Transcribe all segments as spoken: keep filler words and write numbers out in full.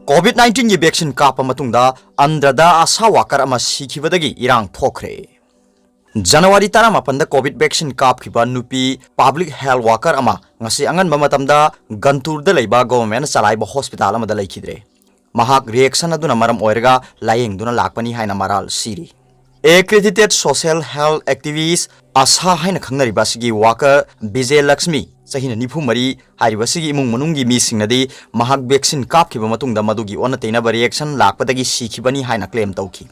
COVID nineteen ꯒꯤ vaccine ꯀꯥꯞꯄ ꯃꯇꯨꯡꯗ ꯑꯟꯙ꯭ꯔꯗ ꯑꯁꯥ worker ꯑꯃ ꯁꯤꯈꯤꯕꯗꯒꯤ ꯏꯔꯥꯡ ꯊꯣꯛꯈ꯭ꯔꯦ꯫ ꯖꯅꯋꯥꯔꯤ ꯇꯔꯥꯃꯥꯄꯟꯗ COVID vaccine ꯀꯥꯞꯈꯤꯕ ꯅꯨꯄꯤ public health worker ꯑꯃ ꯉꯁꯤ ꯑꯉꯟꯕ ꯃꯇꯝꯗ ꯒꯟꯇꯨꯔꯗ ꯂꯩꯕ government ꯆꯂꯥꯏꯕ hospital ꯑꯃꯗ ꯂꯩꯈꯤꯗ꯭ꯔꯦ꯫ ꯃꯍꯥꯛ reaction ꯑꯗꯨꯅ ꯃꯔꯝ ꯑꯣꯏꯔꯒ ꯂꯥꯌꯦꯡꯗꯨꯅ ꯂꯥꯛꯄꯅꯤ ꯍꯥꯏꯅ ꯃꯔꯥꯜ ꯁꯤꯔꯤ꯫ Accredited social health activist, ꯑꯁꯥ ꯍꯥꯏꯅ ꯈꯪꯅꯔꯤꯕ ꯑꯁꯤꯒꯤ worker ꯕꯤꯖꯦ ꯂꯛꯁꯃꯤ, ꯆꯍꯤꯅ ꯅꯤꯐꯨ ꯃꯔꯤ, ꯍꯥꯏꯔꯤꯕ ꯑꯁꯤꯒꯤ ꯏꯃꯨꯡ ꯃꯅꯨꯡꯒꯤ ꯃꯤꯁꯤꯡꯅꯗꯤ ꯃꯍꯥꯛ vaccine ꯀꯥꯞꯈꯤꯕ ꯃꯇꯨꯡꯗ ꯃꯗꯨꯒꯤ ꯑꯣꯟꯅ ꯇꯩꯅꯕ reaction ꯂꯥꯛꯄꯗꯒꯤ ꯁꯤꯈꯤꯕꯅꯤ ꯍꯥꯏꯅ claim ꯇꯧꯈꯤ꯫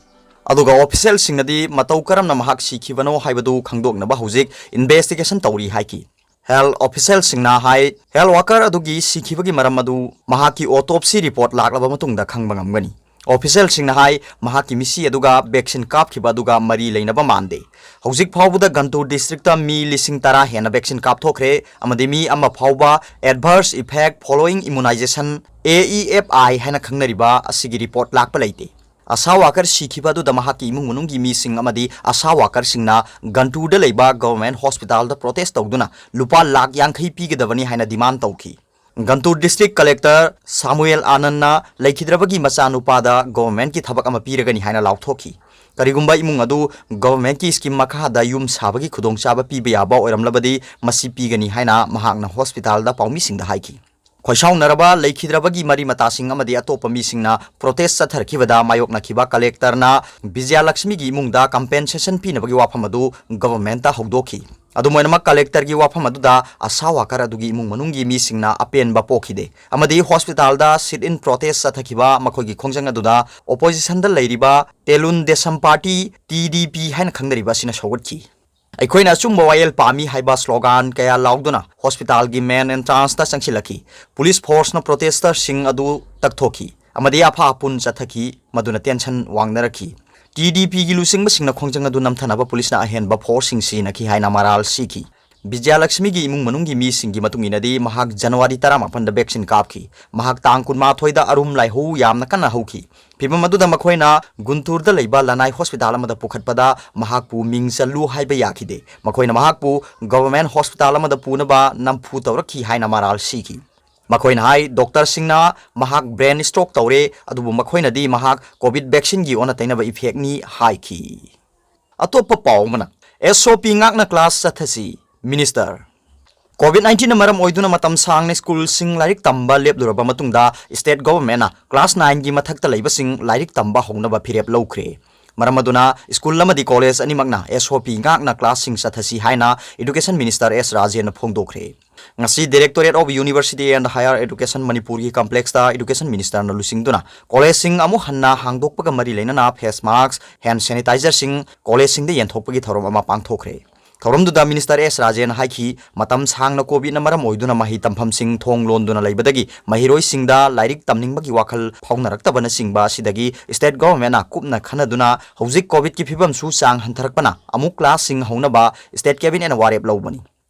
ꯑꯗꯨꯒ officialꯁꯤꯡꯅꯗꯤ ꯃꯇꯧ ꯀꯔꯝꯅ ꯃꯍꯥꯛ ꯁꯤꯈꯤꯕꯅꯣ ꯍꯥꯏꯕꯗꯨ ꯈꯪꯗꯣꯛꯅꯕ ꯍꯧꯖꯤꯛ investigation ꯇꯧꯔꯤ ꯍꯥꯏꯈꯤ꯫ Health officialꯁꯤꯡꯅ ꯍꯥꯏ, health worker ꯑꯗꯨꯒꯤ ꯁꯤꯈꯤꯕꯒꯤ ꯃꯔꯝ ꯑꯗꯨ ꯃꯍꯥꯛꯀꯤ autopsy report ꯂꯥꯛꯂꯕ ꯃꯇꯨꯡꯗ ꯈꯪꯕ ꯉꯝꯒꯅꯤ꯫ Officialꯁꯤꯡꯅ ꯍꯥꯏ, ꯃꯍꯥꯛꯀꯤ ꯃꯤꯁꯤ ꯑꯗꯨꯒ vaccine ꯀꯥꯞꯈꯤꯕ ꯑꯗꯨꯒ ꯃꯔꯤ ꯂꯩꯅꯕ ꯃꯥꯟꯗꯦ꯫ ꯍꯧꯖꯤꯛ ꯐꯥꯎꯕꯗ ꯒꯟꯇꯨꯔ districtꯇ ꯃꯤ ꯂꯤꯁꯤꯡ ꯇꯔꯥ ꯍꯦꯟꯅ vaccine ꯀꯥꯞꯊꯣꯛꯈ꯭ꯔꯦ ꯑꯃꯗꯤ ꯃꯤ ꯑꯃ ꯐꯥꯎꯕ adverse effect following immunization, A E F I ꯍꯥꯏꯅ ꯈꯪꯅꯔꯤꯕ ꯑꯁꯤꯒꯤ report ꯂꯥꯛꯄ ꯂꯩꯇꯦ꯫ ꯑꯁꯥ worker ꯁꯤꯈꯤꯕ ꯑꯗꯨꯗ ꯃꯍꯥꯛꯀꯤ ꯏꯃꯨꯡ ꯃꯅꯨꯡꯒꯤ ꯃꯤꯁꯤꯡ ꯑꯃꯗꯤ ꯑꯁꯥ workerꯁꯤꯡꯅ ꯒꯟꯇꯨꯔꯗ ꯂꯩꯕ government hospitalꯗ protest ꯇꯧꯗꯨꯅ ꯂꯨꯄꯥ ꯂꯥꯈ ꯌꯥꯡꯈꯩ ꯄꯤꯒꯗꯕꯅꯤ ꯍꯥꯏꯅ demand ꯇꯧꯈꯤ꯫ ꯒꯟꯇꯨꯔ district collector ꯁꯥꯃꯨꯑꯦꯜ ꯑꯥꯅꯟꯅ ꯂꯩꯈꯤꯗ꯭ꯔꯕꯒꯤ ꯃꯆꯥꯅꯨꯄꯥꯗ governmentꯀꯤ ꯊꯕꯛ ꯑꯃ ꯄꯤꯔꯒꯅꯤ ꯍꯥꯏꯅ ꯂꯥꯎꯊꯣꯛꯈꯤ꯫ ꯀꯔꯤꯒꯨꯝꯕ ꯏꯃꯨꯡ ꯑꯗꯨ governmentꯀꯤ scheme ꯃꯈꯥꯗ ꯌꯨꯝ ꯁꯥꯕꯒꯤ ꯈꯨꯗꯣꯡꯆꯥꯕ ꯄꯤꯕ ꯌꯥꯕ ꯑꯣꯏꯔꯝꯂꯕꯗꯤ ꯃꯁꯤ ꯄꯤꯒꯅꯤ ꯍꯥꯏꯅ ꯃꯍꯥꯛꯅ hospitalꯗ ꯄꯥꯎꯃꯤꯁꯤꯡꯗ ꯍꯥꯏꯈꯤ꯫ ꯈꯣꯏꯁꯥꯎꯅꯔꯕ ꯂꯩꯈꯤꯗ꯭ꯔꯕꯒꯤ ꯃꯔꯤ ꯃꯇꯥꯁꯤꯡ ꯑꯃꯗꯤ ꯑꯇꯣꯞꯄ ꯃꯤꯁꯤꯡꯅ protest ꯆꯠꯊꯔꯛꯈꯤꯕꯗ ꯃꯥꯌꯣꯛꯅꯈꯤꯕ collectorꯅ ꯕꯤꯖꯌꯂꯛꯁꯃꯤꯒꯤ ꯏꯃꯨꯡꯗ compensation ꯄꯤꯅꯕꯒꯤ ꯋꯥꯐꯝ ꯑꯗꯨ governmentꯇ ꯍꯧꯗꯣꯛꯈꯤ꯫ ꯑꯗꯨꯝ ꯑꯣꯏꯅꯃꯛ, collectorꯒꯤ ꯋꯥꯐꯝ ꯑꯗꯨꯗ ꯑꯁꯥ worker ꯑꯗꯨꯒꯤ ꯏꯃꯨꯡ ꯃꯅꯨꯡꯒꯤ ꯃꯤꯁꯤꯡꯅ ꯑꯄꯦꯟꯕ ꯄꯣꯛꯈꯤꯗꯦ ꯑꯃꯗꯤ hospitalꯗ sit-in protest ꯆꯠꯊꯈꯤꯕ ꯃꯈꯣꯏꯒꯤ ꯈꯣꯡꯖꯪ ꯑꯗꯨꯗ oppositionꯗ ꯂꯩꯔꯤꯕ Telugu Desam Party, T D P ꯍꯥꯏꯅ ꯈꯪꯅꯔꯤꯕ ꯑꯁꯤꯅ ꯁꯧꯒꯠꯈꯤ꯫ "ꯑꯩꯈꯣꯏꯅ ꯑꯆꯨꯝꯕ ꯋꯥꯌꯦꯜ ꯄꯥꯝꯃꯤ" ꯍꯥꯏꯕ slogan ꯀꯌꯥ ꯂꯥꯎꯗꯨꯅ hospitalꯒꯤ main entranceꯇ ꯆꯪꯁꯤꯜꯂꯛꯈꯤ꯫ Police forceꯅ protesters ꯁꯤꯡ ꯑꯗꯨ ꯇꯛꯊꯣꯛꯈꯤ ꯑꯃꯗꯤ ꯑꯐ ꯑꯄꯨꯟ ꯆꯠꯊꯈꯤ, ꯃꯗꯨꯅ tension ꯋꯥꯡꯅꯔꯛꯈꯤ꯫ T D Pꯒꯤ ꯂꯨꯆꯤꯡꯕꯁꯤꯡꯅ ꯈꯣꯡꯖꯪ ꯑꯗꯨ ꯅꯝꯊꯅꯕ policeꯅ ꯑꯍꯦꯟꯕ forceꯁꯤꯡ ꯁꯤꯖꯤꯟꯅꯈꯤ ꯍꯥꯏꯅ ꯃꯔꯥꯜ ꯁꯤꯈꯤ꯫ ꯕꯤꯖꯌꯂꯛꯁꯃꯤꯒꯤ ꯏꯃꯨꯡ ꯃꯅꯨꯡꯒꯤ ꯃꯤꯁꯤꯡꯒꯤ ꯃꯇꯨꯡ ꯏꯟꯅꯗꯤ, ꯃꯍꯥꯛ ꯖꯅꯋꯥꯔꯤ ꯇꯔꯥꯃꯥꯄꯟꯗ vaccine ꯀꯥꯞꯈꯤ꯫ ꯃꯍꯥꯛ ꯇꯥꯡ ꯀꯨꯟꯃꯥꯊꯣꯏꯗ ꯑꯔꯨꯝ ꯂꯥꯏꯍꯧ ꯌꯥꯝꯅ ꯀꯟꯅ ꯍꯧꯈꯤ꯫ ꯐꯤꯚꯝ ꯑꯗꯨꯗ ꯃꯈꯣꯏꯅ ꯒꯨꯟꯇꯨꯔꯗ ꯂꯩꯕ ꯂꯅꯥꯏ hospital ꯑꯃꯗ ꯄꯨꯈꯠꯄꯗ ꯃꯍꯥꯛꯄꯨ ꯃꯤꯡ ꯆꯜꯂꯨ ꯍꯥꯏꯕ ꯌꯥꯈꯤꯗꯦ꯫ ꯃꯈꯣꯏꯅ ꯃꯍꯥꯛꯄꯨ government hospital ꯑꯃꯗ ꯄꯨꯅꯕ ꯅꯝꯐꯨ ꯇꯧꯔꯛꯈꯤ ꯍꯥꯏꯅ ꯃꯔꯥꯜ ꯁꯤꯈꯤ꯫ ꯃꯈꯣꯏꯅ ꯍꯥꯏ, ꯗꯣꯛꯇꯔꯁꯤꯡꯅ ꯃꯍꯥꯛ brain stroke ꯇꯧꯔꯦ, ꯑꯗꯨꯕꯨ ꯃꯈꯣꯏꯅꯗꯤ ꯃꯍꯥꯛ COVID vaccineꯒꯤ ꯑꯣꯟꯅ ꯇꯩꯅꯕ effectꯅꯤ ꯍꯥꯏꯈꯤ꯫ ꯑꯇꯣꯞꯄ ꯄꯥꯎ ꯑꯃꯅ, SOP ꯉꯥꯛꯅ class ꯆꯠꯊꯁꯤ, Minister꯫ COVID nineteenꯅ ꯃꯔꯝ ꯑꯣꯏꯗꯨꯅ ꯃꯇꯝ ꯁꯥꯡꯅ ꯁ꯭ꯀꯨꯜꯁꯤꯡ ꯂꯥꯏꯔꯤꯛ ꯇꯝꯕ ꯂꯦꯞꯂꯨꯔꯕ ꯃꯇꯨꯡꯗ state governmentꯅ class nineꯒꯤ ꯃꯊꯛꯇ ꯂꯩꯕꯁꯤꯡ ꯂꯥꯏꯔꯤꯛ ꯇꯝꯕ ꯍꯧꯅꯕ ꯐꯤꯔꯦꯞ ꯂꯧꯈ꯭ꯔꯦ꯫ ꯃꯔꯝ ꯑꯗꯨꯅ ꯁ꯭ꯀꯨꯜ ꯑꯃꯗꯤ ꯀꯣꯂꯦꯖ ꯑꯅꯤꯃꯛꯅ SOP ꯉꯥꯛꯅ classꯁꯤꯡ ꯆꯠꯊꯁꯤ ꯍꯥꯏꯅ Education Minister S ꯔꯥꯖꯦꯟꯅ ꯐꯣꯡꯗꯣꯛꯈ꯭ꯔꯦ꯫ ꯉꯁꯤ Directorate of University and Higher Education ꯃꯅꯤꯄꯨꯔꯒꯤ complexꯇ Education Ministerꯅ ꯂꯨꯆꯤꯡꯗꯨꯅ ꯀꯣꯂꯦꯖꯁꯤꯡ ꯑꯃꯨꯛ ꯍꯟꯅ ꯍꯥꯡꯗꯣꯛꯄꯒ ꯃꯔꯤ ꯂꯩꯅꯅ face mask, hand sanitizerꯁꯤꯡ ꯀꯣꯂꯦꯖꯁꯤꯡꯗ ꯌꯦꯟꯊꯣꯛꯄꯒꯤ ꯊꯧꯔꯝ ꯑꯃ ꯄꯥꯡꯊꯣꯛꯈ꯭ꯔꯦ꯫ ꯊꯧꯔꯝꯗꯨꯗ Minister S ꯔꯥꯖꯦꯟꯅ ꯍꯥꯏꯈꯤ, ꯃꯇꯝ ꯁꯥꯡꯅ COVIDꯅ ꯃꯔꯝ ꯑꯣꯏꯗꯨꯅ ꯃꯍꯩ ꯇꯝꯐꯝꯁꯤꯡ ꯊꯣꯡ ꯂꯣꯟꯗꯨꯅ ꯂꯩꯕꯗꯒꯤ ꯃꯍꯩꯔꯣꯏꯁꯤꯡꯗ ꯂꯥꯏꯔꯤꯛ ꯇꯝꯅꯤꯡꯕꯒꯤ ꯋꯥꯈꯜ ꯐꯥꯎꯅꯔꯛꯇꯕꯅꯆꯤꯡꯕ ꯑꯁꯤꯗꯒꯤ state governmentꯅ ꯀꯨꯞꯅ ꯈꯟꯅꯗꯨꯅ ꯍꯧꯖꯤꯛ COVIDꯀꯤ ꯐꯤꯕꯝꯁꯨ ꯆꯥꯡ ꯍꯟꯊꯔꯛꯄꯅ ꯑꯃꯨꯛ classꯁꯤꯡ ꯍꯧꯅꯕ state cabinetꯅ ꯋꯥꯔꯦꯞ ꯂꯧꯕꯅꯤ꯫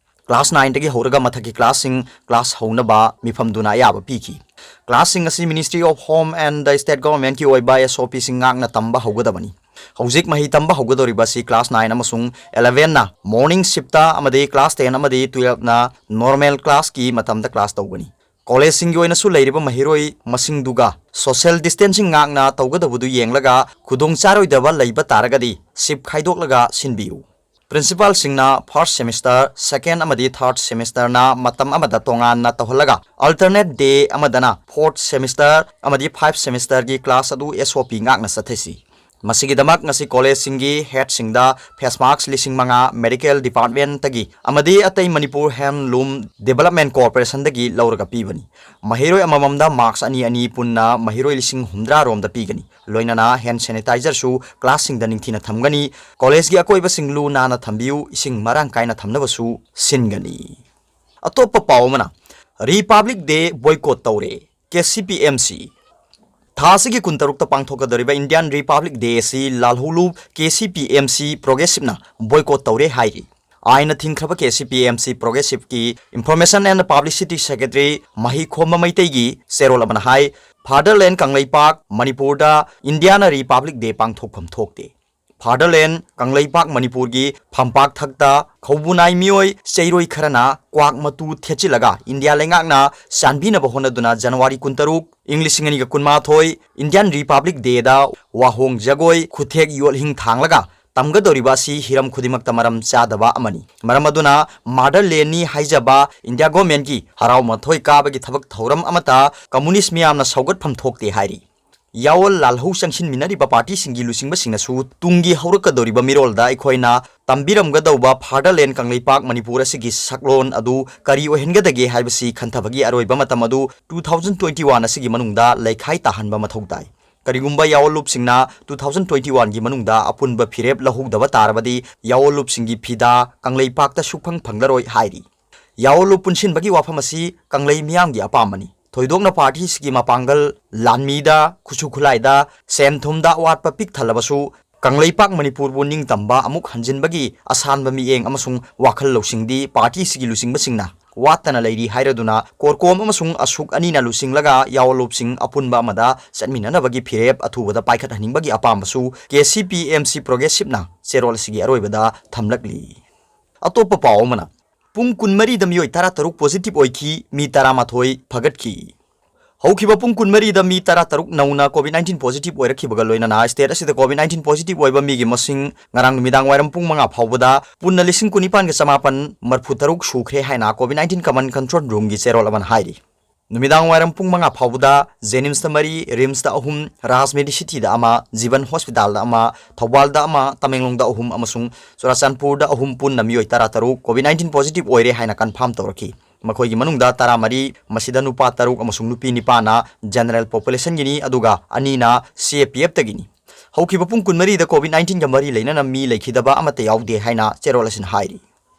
Class nineꯗꯒꯤ ꯍꯧꯔꯒ ꯃꯊꯛꯀꯤ classꯁꯤꯡ class ꯍꯧꯅꯕ ꯃꯤꯐꯝꯗꯨꯅ ꯑꯌꯥꯕ ꯄꯤꯈꯤ꯫ Classꯁꯤꯡ ꯑꯁꯤ Ministry of Home and the state governmentꯀꯤ ꯑꯣꯏꯕ SOPꯁꯤꯡ ꯉꯥꯛꯅ ꯇꯝꯕ ꯍꯧꯒꯗꯕꯅꯤ꯫ ꯍꯧꯖꯤꯛ ꯃꯍꯩ ꯇꯝꯕ ꯍꯧꯒꯗꯧꯔꯤꯕ ꯑꯁꯤ class nine ꯑꯃꯁꯨꯡ elevenꯅ morning shiftꯇ ꯑꯃꯗꯤ class ten ꯑꯃꯗꯤ twelveꯅ normal classꯀꯤ ꯃꯇꯝꯗ class ꯇꯧꯒꯅꯤ꯫ ꯀꯣꯂꯦꯖꯁꯤꯡꯒꯤ ꯑꯣꯏꯅꯁꯨ ꯂꯩꯔꯤꯕ ꯃꯍꯩꯔꯣꯏ ꯃꯁꯤꯡꯗꯨꯒ social distancing ꯉꯥꯛꯅ ꯇꯧꯒꯗꯕꯗꯨ ꯌꯦꯡꯂꯒ ꯈꯨꯗꯣꯡꯆꯥꯔꯣꯏꯗꯕ ꯂꯩꯕ ꯇꯥꯔꯒꯗꯤ shift ꯈꯥꯏꯗꯣꯛꯂꯒ ꯁꯤꯟꯕꯤꯌꯨ꯫ Principalꯁꯤꯡꯅ first semester, second ꯑꯃꯗꯤ third semesterꯅ ꯃꯇꯝ ꯑꯃꯗ ꯇꯣꯉꯥꯟꯅ ꯇꯧꯍꯜꯂꯒ alternate day ꯑꯃꯗꯅ fourth semester ꯑꯃꯗꯤ fifth semesterꯒꯤ class ꯑꯗꯨ SOP ꯉꯥꯛꯅ ꯆꯠꯊꯁꯤ꯫ ꯃꯁꯤꯒꯤꯗꯃꯛ ꯉꯁꯤ ꯀꯣꯂꯦꯖꯁꯤꯡꯒꯤ headꯁꯤꯡꯗ face mask ꯂꯤꯁꯤꯡ ꯃꯉꯥ, medical departmentꯇꯒꯤ ꯑꯃꯗꯤ ꯑꯇꯩ ꯃꯅꯤꯄꯨꯔ Handloom Development Corporationꯗꯒꯤ ꯂꯧꯔꯒ ꯄꯤꯕꯅꯤ꯫ ꯃꯍꯩꯔꯣꯏ ꯑꯃꯃꯝꯗ mask ꯑꯅꯤ ꯑꯅꯤ ꯄꯨꯟꯅ ꯃꯍꯩꯔꯣꯏ ꯂꯤꯁꯤꯡ ꯍꯨꯝꯗ꯭ꯔꯥ ꯔꯣꯝꯗ ꯄꯤꯒꯅꯤ꯫ ꯂꯣꯏꯅꯅ hand sanitizerꯁꯨ classꯁꯤꯡꯗ ꯅꯤꯡꯊꯤꯅ ꯊꯝꯒꯅꯤ꯫ ꯀꯣꯂꯦꯖꯀꯤ ꯑꯀꯣꯏꯕꯁꯤꯡ ꯂꯨ ꯅꯥꯟꯅ ꯊꯝꯕꯤꯌꯨ, ꯏꯁꯤꯡ ꯃꯔꯥꯡ ꯀꯥꯏꯅ ꯊꯝꯅꯕꯁꯨ ꯁꯤꯟꯒꯅꯤ꯫ ꯑꯇꯣꯞꯄ ꯄꯥꯎ ꯑꯃꯅ, Republic Day boycott ꯇꯧꯔꯦ, KCPMC꯫ ꯊꯥ ꯑꯁꯤꯒꯤ ꯀꯨꯟꯇꯔꯨꯛꯇ ꯄꯥꯡꯊꯣꯛꯀꯗꯧꯔꯤꯕ Indian Republic Day ꯑꯁꯤ ꯂꯥꯜꯍꯧꯂꯨꯞ KCPMC Progressiveꯅ boycott ꯇꯧꯔꯦ ꯍꯥꯏꯔꯤ꯫ ꯑꯥꯏꯟꯅ ꯊꯤꯡꯈ꯭ꯔꯕ KCPMC Progressiveꯀꯤ Information and Publicity Secretary ꯃꯍꯤꯈꯣꯝꯕ ꯃꯩꯇꯩꯒꯤ ꯆꯦꯔꯣꯜ ꯑꯃꯅ ꯍꯥꯏ, Fatherland ꯀꯪꯂꯩꯄꯥꯛ ꯃꯅꯤꯄꯨꯔꯗ Indiaꯅ Republic Day ꯄꯥꯡꯊꯣꯛꯐꯝ ꯊꯣꯛꯇꯦ꯫ Fatherland ꯀꯪꯂꯩꯄꯥꯛ ꯃꯅꯤꯄꯨꯔꯒꯤ ꯐꯝꯄꯥꯛ ꯊꯛꯇ ꯈꯧꯕꯨꯅꯥꯏ ꯃꯤꯑꯣꯏ ꯆꯩꯔꯣꯏ ꯈꯔꯅ ꯀ꯭ꯋꯥꯛ ꯃꯇꯨ ꯊꯦꯠꯆꯤꯜꯂꯒ ꯏꯟꯗꯤꯌꯥ ꯂꯩꯉꯥꯛꯅ ꯆꯥꯟꯕꯤꯅꯕ ꯍꯣꯠꯅꯗꯨꯅ ꯖꯅꯋꯥꯔꯤ ꯀꯨꯟꯇꯔꯨꯛ, ꯏꯪ ꯂꯤꯁꯤꯡ ꯑꯅꯤꯒ ꯀꯨꯟꯃꯥꯊꯣꯏ, Indian Republic Day ꯗ ꯋꯥꯍꯣꯡ ꯖꯒꯣꯏ, ꯈꯨꯊꯦꯛ ꯌꯣꯠꯍꯤꯡ ꯊꯥꯡꯂꯒ ꯇꯝꯒꯗꯧꯔꯤꯕ ꯑꯁꯤ ꯍꯤꯔꯝ ꯈꯨꯗꯤꯡꯃꯛꯇ ꯃꯔꯝ ꯆꯥꯗꯕ ꯑꯃꯅꯤ꯫ ꯃꯔꯝ ꯑꯗꯨꯅ Motherland ꯅꯤ ꯍꯥꯏꯖꯕ ꯏꯟꯗꯤꯌꯥ ꯒꯣꯔꯃꯦꯟꯒꯤ ꯍꯔꯥꯎ ꯃꯊꯣꯏ ꯀꯥꯕꯒꯤ ꯊꯕꯛ ꯊꯧꯔꯝ ꯑꯃꯠꯇ ꯀꯝꯃꯨꯅꯤꯁ ꯃꯤꯌꯥꯝꯅ ꯁꯧꯒꯠꯐꯝ ꯊꯣꯛꯇꯦ ꯍꯥꯏꯔꯤ꯫ ꯌꯥꯑꯣꯜ ꯂꯥꯜꯍꯧ ꯆꯪꯁꯤꯟꯃꯤꯟꯅꯔꯤꯕ ꯄꯥꯔꯇꯤꯁꯤꯡꯒꯤ ꯂꯨꯆꯤꯡꯕꯁꯤꯡꯅꯁꯨ ꯇꯨꯡꯒꯤ ꯍꯧꯔꯛꯀꯗꯧꯔꯤꯕ ꯃꯤꯔꯣꯜꯗ ꯑꯩꯈꯣꯏꯅ ꯇꯝꯕꯤꯔꯝꯒꯗꯧꯕ Fatherland ꯀꯪꯂꯩꯄꯥꯛ ꯃꯅꯤꯄꯨꯔ ꯑꯁꯤꯒꯤ ꯁꯛꯂꯣꯟ ꯑꯗꯨ ꯀꯔꯤ ꯑꯣꯏꯍꯟꯒꯗꯒꯦ ꯍꯥꯏꯕꯁꯤ ꯈꯟꯊꯕꯒꯤ ꯑꯔꯣꯏꯕ ꯃꯇꯝ ꯑꯗꯨ two thousand twenty one ꯑꯁꯤꯒꯤ ꯃꯅꯨꯡꯗ ꯂꯩꯈꯥꯏ ꯇꯥꯍꯟꯕ ꯃꯊꯧ ꯇꯥꯏ꯫ ꯀꯔꯤꯒꯨꯝꯕ ꯌꯥꯑꯣꯜꯂꯨꯞꯁꯤꯡꯅ two thousand twenty one ꯒꯤ ꯃꯅꯨꯡꯗ ꯑꯄꯨꯟꯕ ꯐꯤꯔꯦꯞ ꯂꯧꯍꯧꯗꯕ ꯇꯥꯔꯕꯗꯤ ꯌꯥꯑꯣꯜꯂꯨꯞꯁꯤꯡꯒꯤ ꯐꯤꯗꯥ ꯀꯪꯂꯩꯄꯥꯛꯇ ꯁꯨꯛꯐꯪ ꯐꯪꯂꯔꯣꯏ ꯍꯥꯏꯔꯤ꯫ ꯌꯥꯑꯣꯜꯂꯨꯞ ꯄꯨꯟꯁꯤꯟꯕꯒꯤ ꯋꯥꯐꯝ ꯑꯁꯤ ꯀꯪꯂꯩ ꯃꯤꯌꯥꯝꯒꯤ ꯑꯄꯥꯝꯕꯅꯤ꯫ ꯊꯣꯏꯗꯣꯛꯅ ꯄꯥꯔꯇꯤꯁꯤꯒꯤ ꯃꯄꯥꯡꯒꯜ, ꯂꯥꯟꯃꯤꯗ, ꯈꯨꯠꯁꯨ ꯈꯨꯠꯂꯥꯏꯗ, ꯁꯦꯟ ꯊꯨꯝꯗ ꯑꯋꯥꯠꯄ ꯄꯤꯛ ꯊꯜꯂꯕꯁꯨ ꯀꯪꯂꯩꯄꯥꯛ ꯃꯅꯤꯄꯨꯔꯕꯨ ꯅꯤꯡꯇꯝꯕ ꯑꯃꯨꯛ ꯍꯟꯖꯤꯟꯕꯒꯤ ꯑꯁꯥꯟꯕ ꯃꯤꯠꯌꯦꯡ ꯑꯃꯁꯨꯡ ꯋꯥꯈꯜ ꯂꯧꯁꯤꯡꯗꯤ ꯄꯥꯔꯇꯤꯁꯤꯒꯤ ꯂꯨꯆꯤꯡꯕꯁꯤꯡꯅ ꯋꯥꯠꯇꯅ ꯂꯩꯔꯤ ꯍꯥꯏꯔꯗꯨꯅ ꯀꯣꯔꯀꯣꯝ ꯑꯃꯁꯨꯡ ꯑꯁꯨꯛ ꯑꯅꯤꯅ ꯂꯨꯆꯤꯡꯂꯒ ꯌꯥꯑꯣꯜꯂꯨꯞꯁꯤꯡ ꯑꯄꯨꯟꯕ ꯑꯃꯗ ꯆꯠꯃꯤꯟꯅꯅꯕꯒꯤ ꯐꯤꯔꯦꯞ ꯑꯊꯨꯕꯗ ꯄꯥꯏꯈꯠꯍꯟꯅꯤꯡꯕꯒꯤ ꯑꯄꯥꯝꯕꯁꯨ K C P M C Progressive ꯅ ꯆꯦꯔꯣꯜ ꯑꯁꯤꯒꯤ ꯑꯔꯣꯏꯕꯗ ꯊꯝꯂꯛꯂꯤ꯫ ꯑꯇꯣꯞꯄ ꯄꯥꯎ ꯑꯃꯅ, ꯄꯨꯡ ꯀꯨꯟꯃꯔꯤꯗ ꯃꯤꯑꯣꯏ ꯇꯔꯥꯇꯔꯨꯛ positive ꯑꯣꯏꯈꯤ, ꯃꯤ ꯇꯔꯥꯃꯥꯊꯣꯏ ꯐꯒꯠꯈꯤ꯫ ꯍꯧꯈꯤꯕ ꯄꯨꯡ ꯀꯨꯟꯃꯔꯤꯗ ꯃꯤ ꯇꯔꯥꯇꯔꯨꯛ ꯅꯧꯅ COVID nineteen positive ꯑꯣꯏꯔꯛꯈꯤꯕꯒ ꯂꯣꯏꯅꯅ state ꯑꯁꯤꯗ COVID nineteen positive ꯑꯣꯏꯕ ꯃꯤꯒꯤ ꯃꯁꯤꯡ ꯉꯔꯥꯡ ꯅꯨꯃꯤꯗꯥꯡ ꯋꯥꯏꯔꯝ ꯄꯨꯡ ꯃꯉꯥ ꯐꯥꯎꯕꯗ ꯄꯨꯟꯅ ꯂꯤꯁꯤꯡ ꯀꯨꯟꯅꯤꯄꯥꯟꯒ ꯆꯃꯥꯄꯟ ꯃꯔꯤꯐꯨ ꯇꯔꯨꯛ ꯁꯨꯈ꯭ꯔꯦ ꯍꯥꯏꯅ COVID nineteen Command Control Room ꯒꯤ ꯆꯦꯔꯣꯜ ꯑꯃꯅ ꯍꯥꯏꯔꯤ꯫ ꯅꯨꯃꯤꯗꯥꯡ ꯋꯥꯏꯔꯝ ꯄꯨꯡ ꯃꯉꯥ ꯐꯥꯎꯕꯗ JNIMS ꯇ ꯃꯔꯤ, RIMS ꯇ ꯑꯍꯨꯝ, Raj Medicity ꯗ ꯑꯃ, Jeevan Hospital ꯗ ꯑꯃ, ꯊꯧꯕꯥꯜꯗ ꯑꯃ, ꯇꯃꯦꯡꯂꯣꯡꯗ ꯑꯍꯨꯝ ꯑꯃꯁꯨꯡ ꯆꯨꯔꯥꯆꯥꯟꯄꯨꯔꯗ ꯑꯍꯨꯝ ꯄꯨꯟꯅ ꯃꯤꯑꯣꯏ ꯇꯔꯥꯇꯔꯨꯛ COVID nineteen positive ꯑꯣꯏꯔꯦ ꯍꯥꯏꯅ confirm ꯇꯧꯔꯛꯈꯤ꯫ ꯃꯈꯣꯏꯒꯤ ꯃꯅꯨꯡꯗ ꯇꯔꯥꯃꯔꯤ, ꯃꯁꯤꯗ ꯅꯨꯄꯥ ꯇꯔꯨꯛ ꯑꯃꯁꯨꯡ ꯅꯨꯄꯤ ꯅꯤꯄꯥꯟꯅ general population ꯒꯤꯅꯤ, ꯑꯗꯨꯒ ꯑꯅꯤꯅ C A P F ꯇꯒꯤꯅꯤ꯫ ꯍꯧꯈꯤꯕ ꯄꯨꯡ ꯀꯨꯟꯃꯔꯤꯗ COVID nineteen ꯒ ꯃꯔꯤ ꯂꯩꯅꯅ ꯃꯤ ꯂꯩꯈꯤꯗꯕ ꯑꯃꯠꯇ ꯌꯥꯎꯗꯦ ꯍꯥꯏꯅ ꯆꯦꯔꯣꯜ ꯑꯁꯤꯅ ꯍꯥꯏꯔꯤ꯫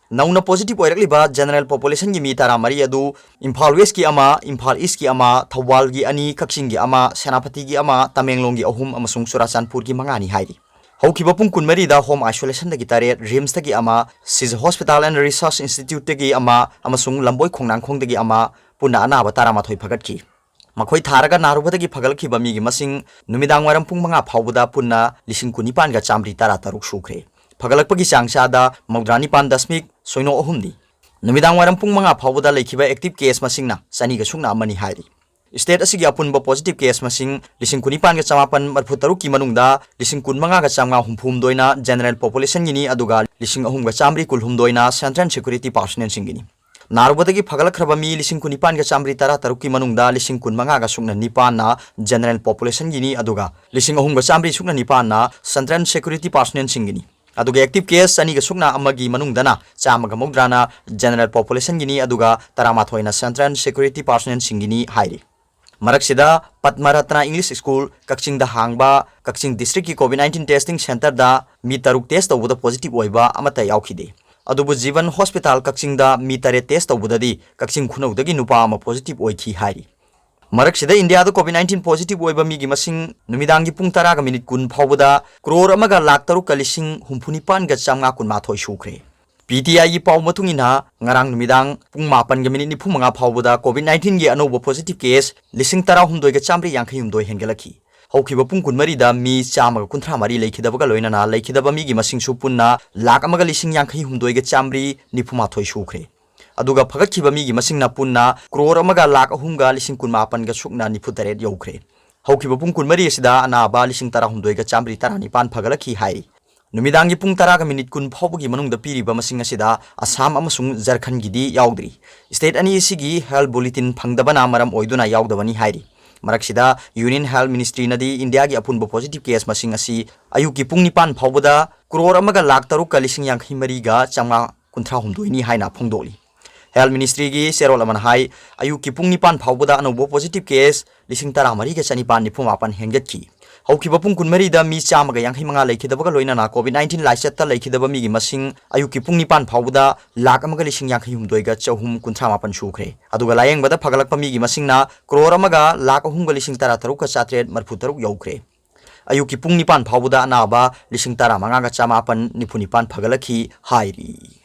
ꯅꯧꯅ positive ꯑꯣꯏꯔꯛꯂꯤꯕ general population ꯒꯤ ꯃꯤ ꯇꯔꯥꯃꯔꯤ ꯑꯗꯨ ꯏꯝꯐꯥꯜ West ꯀꯤ ꯑꯃ, ꯏꯝꯐꯥꯜ East ꯀꯤ ꯑꯃ, ꯊꯧꯕꯥꯜꯒꯤ ꯑꯅꯤ, ꯀꯛꯆꯤꯡꯒꯤ ꯑꯃ, ꯁꯦꯅꯥꯄꯇꯤꯒꯤ ꯑꯃ, ꯇꯃꯦꯡꯂꯣꯡꯒꯤ ꯑꯍꯨꯝ ꯑꯃꯁꯨꯡ ꯆꯨꯔꯥꯆꯥꯟꯄꯨꯔꯒꯤ ꯃꯉꯥꯅꯤ ꯍꯥꯏꯔꯤ꯫ ꯍꯧꯈꯤꯕ ꯄꯨꯡ ꯀꯨꯟꯃꯔꯤꯗ home isolation ꯗꯒꯤ ꯇꯔꯦꯠ, RIMS ꯇꯒꯤ ꯑꯃ, Sij Hospital and Research Institute ꯇꯒꯤ ꯑꯃ ꯑꯃꯁꯨꯡ ꯂꯝꯕꯣꯏ ꯈꯣꯡꯅꯥꯡꯈꯣꯡꯗꯒꯤ ꯑꯃ, ꯄꯨꯟꯅ ꯑꯅꯥꯕ ꯇꯔꯥꯃꯥꯊꯣꯏ ꯐꯒꯠꯈꯤ꯫ ꯃꯈꯣꯏ ꯊꯥꯔꯒ ꯅꯥꯔꯨꯕꯗꯒꯤ ꯐꯒꯠꯂꯛꯈꯤꯕ ꯃꯤꯒꯤ ꯃꯁꯤꯡ ꯅꯨꯃꯤꯗꯥꯡ ꯋꯥꯏꯔꯝ ꯄꯨꯡ ꯃꯉꯥ ꯐꯥꯎꯕꯗ ꯄꯨꯟꯅ ꯂꯤꯁꯤꯡ ꯀꯨꯟꯅꯤꯄꯥꯟꯒ ꯆꯥꯃꯔꯤ ꯇꯔꯥ ꯇꯔꯨꯛ ꯁꯨꯈ꯭ꯔꯦ꯫ ꯐꯒꯠꯂꯛꯄꯒꯤ ꯆꯥꯡ ꯆꯥꯗ ꯃꯧꯗ꯭ꯔꯥ ꯅꯤꯄꯥꯟ ꯗꯁꯃꯤꯛ ꯁꯣꯏꯅꯣ ꯑꯍꯨꯝꯅꯤ꯫ ꯅꯨꯃꯤꯗꯥꯡ ꯋꯥꯏꯔꯝ ꯄꯨꯡ ꯃꯉꯥ ꯐꯥꯎꯕꯗ ꯂꯩꯈꯤꯕ active case ꯃꯁꯤꯡꯅ ꯆꯅꯤꯒ ꯁꯨꯞꯅ ꯑꯃꯅꯤ ꯍꯥꯏꯔꯤ꯫ State ꯑꯁꯤꯒꯤ ꯑꯄꯨꯟꯕ positive case ꯃꯁꯤꯡ ꯂꯤꯁꯤꯡ ꯀꯨꯟꯅꯤꯄꯥꯟꯒ ꯆꯃꯥꯄꯟ ꯃꯔꯤꯐꯨ ꯇꯔꯨꯛꯀꯤ ꯃꯅꯨꯡꯗ ꯂꯤꯁꯤꯡ ꯀꯨꯟꯃꯉꯥꯒ ꯆꯥꯝꯃꯉꯥ ꯍꯨꯝꯐꯨꯍꯨꯝꯗꯣꯏꯅ general populationꯒꯤꯅꯤ, ꯑꯗꯨꯒ ꯂꯤꯁꯤꯡ ꯑꯍꯨꯝꯒ ꯆꯥꯃꯔꯤ ꯀꯨꯜꯍꯨꯝꯗꯣꯏꯅ central security personnelꯁꯤꯡꯒꯤꯅꯤ꯫ ꯅꯥꯔꯨꯕꯗꯒꯤ ꯐꯒꯠꯂꯛꯈ꯭ꯔꯕ ꯃꯤ ꯂꯤꯁꯤꯡ ꯀꯨꯟꯅꯤꯄꯥꯟꯒ ꯆꯥꯃꯔꯤ ꯇꯔꯥ ꯇꯔꯨꯛꯀꯤ ꯃꯅꯨꯡꯗ ꯂꯤꯁꯤꯡ ꯀꯨꯟꯃꯉꯥꯒ ꯁꯨꯞꯅ ꯅꯤꯄꯥꯟꯅ general populationꯒꯤꯅꯤ, ꯑꯗꯨꯒ ꯂꯤꯁꯤꯡ ꯑꯍꯨꯝꯒ ꯆꯥꯃꯔꯤ ꯁꯨꯞꯅ ꯅꯤꯄꯥꯟꯅ central security personnelꯁꯤꯡꯒꯤꯅꯤ꯫ ꯑꯗꯨꯒ active case ꯆꯅꯤꯒ ꯁꯨꯞꯅ ꯑꯃꯒꯤ ꯃꯅꯨꯡꯗꯅ ꯆꯥꯝꯃꯒ ꯃꯧꯗ꯭ꯔꯥꯅ general populationꯒꯤꯅꯤ, ꯑꯗꯨꯒ ꯇꯔꯥꯃꯥꯊꯣꯏꯅ central security personnelꯁꯤꯡꯒꯤꯅꯤ ꯍꯥꯏꯔꯤ꯫ ꯃꯔꯛꯁꯤꯗ ꯄꯗꯃꯔꯠꯅ English School ꯀꯛꯆꯤꯡꯗ ꯍꯥꯡꯕ ꯀꯛꯆꯤꯡ districtꯀꯤ COVID nineteen testing centreꯗ ꯃꯤ ꯇꯔꯨꯛ test ꯇꯧꯕꯗ positive ꯑꯣꯏꯕ ꯑꯃꯠꯇ ꯌꯥꯎꯈꯤꯗꯦ꯫ ꯑꯗꯨꯕꯨ ꯖꯤꯕꯟ Hospital ꯀꯛꯆꯤꯡꯗ ꯃꯤ ꯇꯔꯦꯠ test ꯇꯧꯕꯗꯗꯤ ꯀꯛꯆꯤꯡ ꯈꯨꯅꯧꯗꯒꯤ ꯅꯨꯄꯥ ꯑꯃ positive ꯑꯣꯏꯈꯤ ꯍꯥꯏꯔꯤ꯫ ꯃꯔꯛꯁꯤꯗ ꯏꯟꯗꯤꯌꯥꯗ COVID nineteen positive ꯑꯣꯏꯕ ꯃꯤꯒꯤ ꯃꯁꯤꯡ ꯅꯨꯃꯤꯗꯥꯡꯒꯤ ꯄꯨꯡ ꯇꯔꯥꯒ ꯃꯤꯅꯤꯠ ꯀꯨꯟ ꯐꯥꯎꯕꯗ ꯀ꯭ꯔꯣꯔ ꯑꯃꯒ ꯂꯥꯈ ꯇꯔꯨꯛꯀ ꯂꯤꯁꯤꯡ ꯍꯨꯝꯐꯨ ꯅꯤꯄꯥꯟꯒ ꯆꯥꯝꯃꯉꯥ ꯀꯨꯟꯃꯥꯊꯣꯏ ꯁꯨꯈ꯭ꯔꯦ꯫ PTIꯒꯤ ꯄꯥꯎ ꯃꯇꯨꯡ ꯏꯟꯅ, ꯉꯔꯥꯡ ꯅꯨꯃꯤꯗꯥꯡ ꯄꯨꯡ ꯃꯥꯄꯟꯒ ꯃꯤꯅꯤꯠ ꯅꯤꯐꯨ ꯃꯉꯥ ꯐꯥꯎꯕꯗ COVID nineteenꯒꯤ ꯑꯅꯧꯕ positive case ꯂꯤꯁꯤꯡ ꯇꯔꯥꯍꯨꯝꯗꯣꯏꯒ ꯆꯥꯝꯃꯔꯤ ꯌꯥꯡꯈꯩ ꯍꯨꯝꯗꯣꯏ ꯍꯦꯟꯒꯠꯂꯛꯈꯤ꯫ ꯍꯧꯈꯤꯕ ꯄꯨꯡ ꯀꯨꯟꯃꯔꯤꯗ ꯃꯤ ꯆꯥꯝꯃꯒ ꯀꯨꯟꯊ꯭ꯔꯥ ꯃꯔꯤ ꯂꯩꯈꯤꯗꯕꯒ ꯂꯣꯏꯅꯅ ꯂꯩꯈꯤꯗꯕ ꯃꯤꯒꯤ ꯃꯁꯤꯡꯁꯨ ꯄꯨꯟꯅ ꯂꯥꯈ ꯑꯃꯒ ꯂꯤꯁꯤꯡ ꯌꯥꯡꯈꯩ ꯍꯨꯝꯗꯣꯏꯒ ꯆꯥꯝꯃꯔꯤ ꯅꯤꯐꯨ ꯃꯥꯊꯣꯏ ꯁꯨꯈ꯭ꯔꯦ꯫ ꯑꯗꯨꯒ ꯐꯒꯠꯈꯤꯕ ꯃꯤꯒꯤ ꯃꯁꯤꯡꯅ ꯄꯨꯟꯅ ꯀ꯭ꯔꯣꯔ ꯑꯃꯒ ꯂꯥꯈ ꯑꯍꯨꯝꯒ ꯂꯤꯁꯤꯡ ꯀꯨꯟ ꯃꯥꯄꯟꯒ ꯁꯨꯞꯅ ꯅꯤꯐꯨ ꯇꯔꯦꯠ ꯌꯧꯈ꯭ꯔꯦ꯫ ꯍꯧꯈꯤꯕ ꯄꯨꯡ ꯀꯨꯟꯃꯔꯤ ꯑꯁꯤꯗ ꯑꯅꯥꯕ ꯂꯤꯁꯤꯡ ꯇꯔꯥꯍꯨꯝꯗꯣꯏꯒ ꯆꯥꯝꯃꯔꯤ ꯇꯔꯥꯅꯤꯄꯥꯟ ꯐꯒꯠꯂꯛꯈꯤ ꯍꯥꯏꯔꯤ꯫ ꯅꯨꯃꯤꯗꯥꯡꯒꯤ ꯄꯨꯡ ꯇꯔꯥꯒ ꯃꯤꯅꯤꯠ ꯀꯨꯟ ꯐꯥꯎꯕꯒꯤ ꯃꯅꯨꯡꯗ ꯄꯤꯔꯤꯕ ꯃꯁꯤꯡ ꯑꯁꯤꯗ ꯑꯁꯥꯝ ꯑꯃꯁꯨꯡ ꯖꯔꯈꯟꯒꯤꯗꯤ ꯌꯥꯎꯗ꯭ꯔꯤ꯫ State ꯑꯅꯤ ꯑꯁꯤꯒꯤ health bulletin ꯐꯪꯗꯕꯅ ꯃꯔꯝ ꯑꯣꯏꯗꯨꯅ ꯌꯥꯎꯗꯕꯅꯤ ꯍꯥꯏꯔꯤ꯫ ꯃꯔꯛꯁꯤꯗ Union Health Ministryꯅꯗꯤ ꯏꯟꯗꯤꯌꯥꯒꯤ ꯑꯄꯨꯟꯕ positive case ꯃꯁꯤꯡ ꯑꯁꯤ ꯑꯌꯨꯛꯀꯤ ꯄꯨꯡ ꯅꯤꯄꯥꯟ ꯐꯥꯎꯕꯗ ꯀ꯭ꯔꯣꯔ ꯑꯃꯒ ꯂꯥꯈ ꯇꯔꯨꯛꯀ ꯂꯤꯁꯤꯡ ꯌꯥꯡꯈꯩ ꯃꯔꯤꯒ ꯆꯥꯝꯃꯉꯥ ꯀꯨꯟꯊ꯭ꯔꯥ ꯍꯨꯝꯗꯣꯏꯅꯤ ꯍꯥꯏꯅ ꯐꯣꯡꯗꯣꯛꯂꯤ꯫ Health Ministryꯒꯤ ꯆꯦꯔꯣꯜ ꯑꯃꯅ ꯍꯥꯏ, ꯑꯌꯨꯛꯀꯤ ꯄꯨꯡ ꯅꯤꯄꯥꯟ ꯐꯥꯎꯕꯗ ꯑꯅꯧꯕ positive case ꯂꯤꯁꯤꯡ ꯇꯔꯥꯃꯔꯤꯒ ꯆꯅꯤꯄꯥꯟ ꯅꯤꯐꯨ ꯃꯥꯄꯟ ꯍꯦꯟꯒꯠꯈꯤ꯫ ꯍꯧꯈꯤꯕ ꯄꯨꯡ ꯀꯨꯟꯃꯔꯤꯗ ꯃꯤ ꯆꯥꯝꯃꯒ ꯌꯥꯡꯈꯩ ꯃꯉꯥ ꯂꯩꯈꯤꯗꯕꯒ ꯂꯣꯏꯅꯅ COVID nineteen ꯂꯥꯏꯆꯠꯇ ꯂꯩꯈꯤꯗꯕ ꯃꯤꯒꯤ ꯃꯁꯤꯡ ꯑꯌꯨꯛꯀꯤ ꯄꯨꯡ ꯅꯤꯄꯥꯟ ꯐꯥꯎꯕꯗ ꯂꯥꯈ ꯑꯃꯒ ꯂꯤꯁꯤꯡ ꯌꯥꯡꯈꯩ ꯍꯨꯝꯗꯣꯏꯒ ꯆꯍꯨꯝ ꯀꯨꯟꯊ꯭ꯔꯥ ꯃꯥꯄꯟ ꯁꯨꯈ꯭ꯔꯦ꯫ ꯑꯗꯨꯒ ꯂꯥꯌꯦꯡꯕꯗ ꯐꯒꯠꯂꯛꯄ ꯃꯤꯒꯤ ꯃꯁꯤꯡꯅ ꯀ꯭ꯔꯣꯔ ꯑꯃꯒ ꯂꯥꯈ ꯑꯍꯨꯝꯒ ꯂꯤꯁꯤꯡ ꯇꯔꯥ ꯇꯔꯨꯛꯀ ꯆꯥꯇ꯭ꯔꯦꯠ ꯃꯔꯤꯐꯨ ꯇꯔꯨꯛ ꯌꯧꯈ꯭ꯔꯦ꯫ ꯑꯌꯨꯛꯀꯤ ꯄꯨꯡ ꯅꯤꯄꯥꯟ ꯐꯥꯎꯕꯗ ꯑꯅꯥꯕ ꯂꯤꯁꯤꯡ ꯇꯔꯥꯃꯉꯥꯒ ꯆꯃꯥꯄꯟ ꯅꯤꯐꯨ ꯅꯤꯄꯥꯟ ꯐꯒꯠꯂꯛꯈꯤ ꯍꯥꯏꯔꯤ꯫